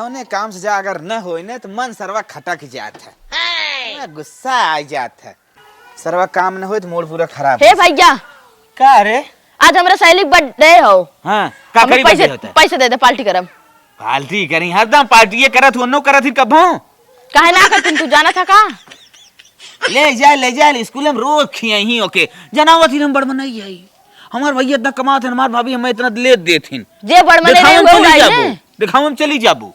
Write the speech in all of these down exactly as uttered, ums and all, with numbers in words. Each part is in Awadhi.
अपने काम से जा अगर न होई न तो मन सरवा खटक जात है। हाँ, गुस्सा आ जात है। सरवा काम न होई तो मूड पूरा खराब हे हो। भैया, का रे? आज हमरा सहेली के birthday हो। हाँ, का हमरे करी पैसे, birthday होता है? पैसे दे दे, party करब। Party करी, हरदम party ये करत हो, नो करत ही कबो। काहे ना करतीन, तू जानत है का? ले जाए, ले जाए, स्कूल में रोज खियाई ही ओके। जनावत ही हम बड़ मनई आई। हमार भैया इतना कमात है, हमार भाभी हमें इतना ले देत हिन। जे बड़ मनई देखावम नहीं, वो चली गाई जाबू, ने। देखावम चली जाबू।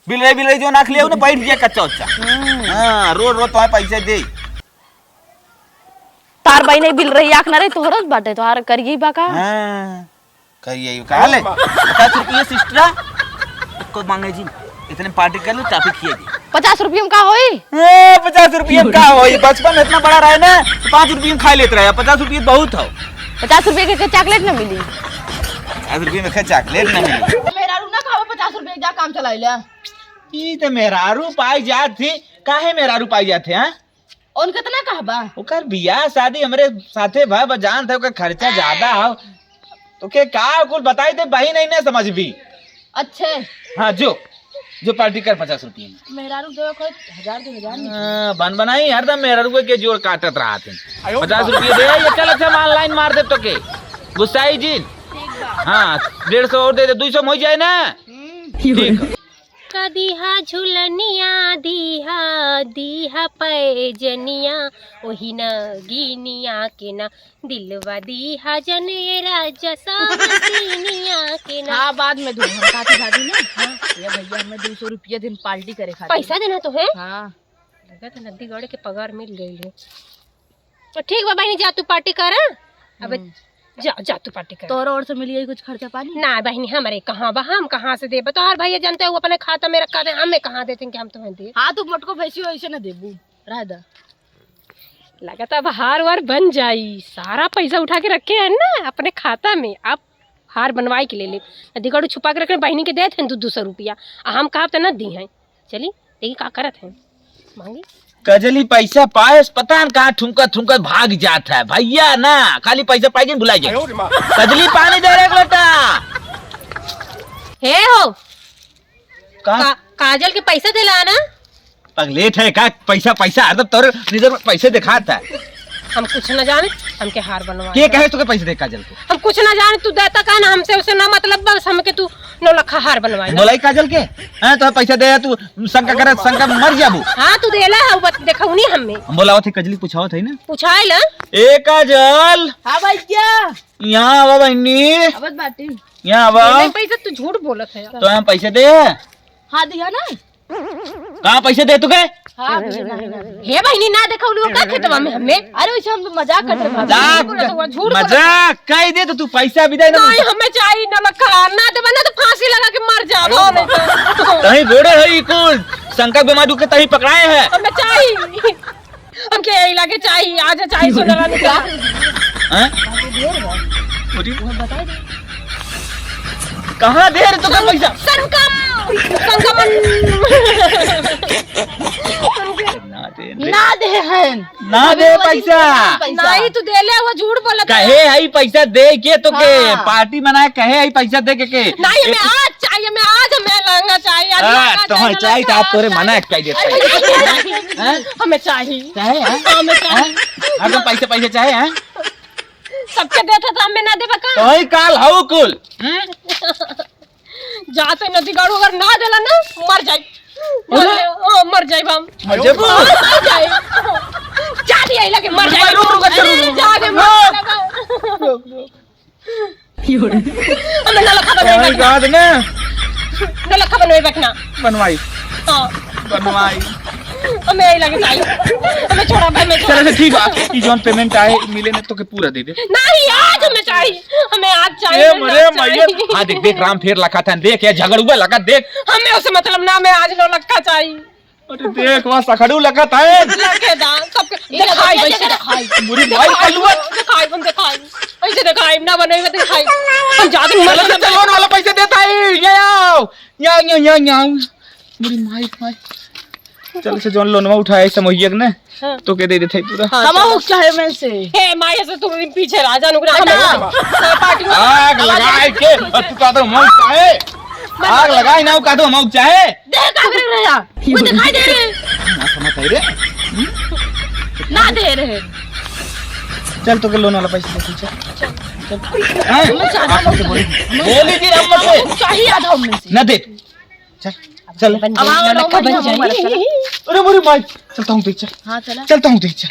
बिलरई, बिलरई जो नाख ले, उन्हें बैठ गया कच्चा उच्चा। हम्म। हाँ, रोज, रोज तुम्हें पैसे दे। तार बहिनी बिलरई आँख ना रही, तोहरत बाटे, तोहार करिए बा का? हाँ, करिए, कहा ले? पचास रुपये सिस्टरा, को मांगे जी, इतने party कर लो, toffee खिए जी। पचास रुपये में का होई? ए, पचास रुपये में का होई? बचपन में इतना बड़ा रहे ना, तो पाँच रुपये में खा लेत रहे, पचास रुपये बहुत हो। पचास रुपये के, के chocolate ना मिली? पचास रुपये में का chocolate ना मिली? मेहरारू ना खावा पचास रुपये, जा काम चलाई ले। ई तो मेहरारू पाई जात थी, काहे मेहरारू पाई जात थे, हाँ? उन कितना कहबा? ओकर बियाह शादी हमरे साथे भा, बा जानत है, ओकर खर्चा ज्यादा हो। तो के का कुल बताई दे, बहिन नहीं ना समझ भी। अच्छे। हाँ, जो, जो party कर पचास रुपये में। मेहरारू देवे खोज हजार, दो हजार नहीं। हाँ, बन बनाई, हरदम मेहरारू के जोर काटत रहत है। पचास रुपये दे, ये चल, अच्छा, हम online मार दे तो के। गुस्साई जिन। ठीक बा। हाँ, डेढ़ सौ और दे दे, दो सौ में हो जाए ना। हम्म। ठीक है। का दिहा झुलनिया, दिहा, दिहा पैजनिया, ओही नगिनिया के ना, दिलवा दिहा जन ए राजा साहसिनिया के ना। हाँ, बाद में दूँ हम, काकी भाभी ना। हाँ, ये भैया हमें दो सौ रुपया दिन party करे खातिर। पैसा देना तो है? हाँ। लगत है नंदीगढ़ के पगार मिल गई है। तो ठीक बा बहिनी, जा तू party कर, हाँ? अबे हम्म। जा, जा तू party कर। तोर ओर से मिली कुछ खर्चा पानी? ना बहिनी, हमरे कहाँ बा, हम कहाँ से देबे? तोहार भैया जानते हैं, वो अपने खाता में रखा दे, हमें कहाँ देते हैं कि हम तुम्हें दे? हाँ, तू मोटको भैंसी हो, ऐसे ना देबू, रह दा। लगत अब हार वार बन जाई, सारा पैसा उठा के रखे हैं ना अपने खाता में, अब हार बनवाई के ले ले। नंदीगढ़ छुपा के रखने, बहिनी के देत हैं दो, दो सौ रुपया, आ हम कहब त ना दी हैं। चली, देखी का करत हैं, मांगी। कजली पैसा पाए, पता न कहाँ ठुमकत ठुमकत भाग जात है। भैया ना, खाली पैसा पाई के भुला जाए। कजली पानी दे रे एक लोटा। हे हो, का? का-, काजल के पैसा देला ना। पगलेट है का? पैसा, पैसा, हरदम तोरे नजर में पैसे दिखात है। हम कुछ ना जाने, हमके हार बनवा के दे। कहे तोके पैसे दे काजल के? हम कुछ ना जाने, तू देता का ना हमसे, उसे ना मतलब, बस हमके तू नौ लखा हार बनवाए। बोलाई काजल के? हाँ, तो पैसा दे, तू शंका करे, शंका में मर जाबू। हाँ, तू देला है, बत-, देखा उन्हीं हमें। हम बोलावत है, कजली पूछावत है ना। पूछाए ला। ए काजल। हाँ भैया। यहाँ आवा बहिनी। आवत बाटी। यहाँ आवा। नहीं, पैसा तू झूठ बोलत है। तो हम पैसे दे। हाँ, दिया ना। कहाँ पैसे दे तू के? हाँ, दिया ना, ना, ना। हे बहिनी, ना देखा उन लोग का खेतवा में हमें। अरे, वैसे हम तो मजाक करते हैं, भाभी। मजाक, झूठ बोलत है। मजाक कह दे तो तू पैसा भी दे ना। नहीं, हमें चाहिए ना लखा, ना देबा ना तो फांसी लगा के मर जाबो, नहीं तो। तहीं गोड़े है ई कुल, शंका बीमारी के तहीं पकड़ाए हैं। हमें चाहिए। हमके यही लगे चाही, आज चाही सोना रानी का। हैं? बोली। कहाँ दे रे तोके पैसा? संगम, संगमन। ना दे, ना दे हैं। ना दे पैसा। नहीं, तू देले, वो झूठ बोलत है। कहे है पैसा दे के तोके, हाँ। पार्टी मनाए, कहे है पैसा दे के, के। नहीं, हमें आज चाहिए, हमें आज हमें लहंगा चाहिए, आज हाँ, लहंगा तो चाहिए, चाहिए, तो आप लहंगा तोरे चाहिए। मना कह देते हैं। अरे, हैं? हमें चाहिए। चाहे, हैं? हमें चाहिए। हैं? हरदम पैसे, पैसे चाहे, हैं? सबके देता तो हमें ना देबा का? तो ही काल हऊ कुल। हम्म? जाते नदीगढ़ अगर ना देला ना, मर जाई। मर अरे? जाई, ओ, मर जाई हम। मर जाबू? मर जाई। जा दिया ही लगे, मर जाई। रुक, रुक, रुक, रुक, रुक। जा दे, मर लगा। रुक, रुक। हमें नलखा बनवाई Oh my बैठना। God, ना। नलखा बनवाई बैठना। बनवाई। हाँ। बनवाई। हमें यही लगे चाहिए। हमें छोड़ा, हमें छोड़ा। चल, अच्छा, ठीक बा। ई जौन payment आए, मिले ना, तोके पूरा दे दे। नहीं, आज हमें चाहिए। हमें आज चाहिए, ए, हमें मरे आज चाहिए। मैया। हाँ, देख, देख, राम फेर लखा था, देख, या झगड़ुआ लखा, देख। हमें उसे मतलब ना, हमें आज नौ लखा चाहिए। अरे देख, वहाँ सखड़ू लखत है। लखे दा, सबके ये दिखाई, देखो, वैसे देखो, दिखाई। बुरी माई दिखाई, कलुआ। दिखाई, हम दिखाई। ऐसे दिखाई, ना बने, मैं दिखाई। हम जाते हैं, चलो, मर चलो, चलो, loan वाला पैसे देता है, ये आओ। यहाँ, यहाँ, यहाँ, यहाँ। बुरी माई, माई। चल, से जौन लोनवा उठाए, समोहिया के ना, हाँ। तोके दे देते हैं पूरा। हाँ, समोह चलो। चाहे मैं से। हे, माई, ऐसे तू पीछे रह जा, नुकरा, हम हटा। लोग। पार्टी में आग लगाए के, और तू कहता हूँ, मौत का है? आग लगाई ना, का तो हम चाहे। दे का करे रहा? वो दिखाई दे रहे। ना समझ आई रे। ना दे रहे। चल, तोके लोन वाला पैसा दे, चल। चल। हाँ? मैं चाहता हूँ। आप से बोली। बोली जी, हम मत दे। चाहिए आधा उनमें से। ना दे। चल, चल। अब आओ, आओ, आओ, आओ। अरे, मोरी माई। चलता हूँ, देख, चल। हाँ, चला। चलता हूँ, देख, चल।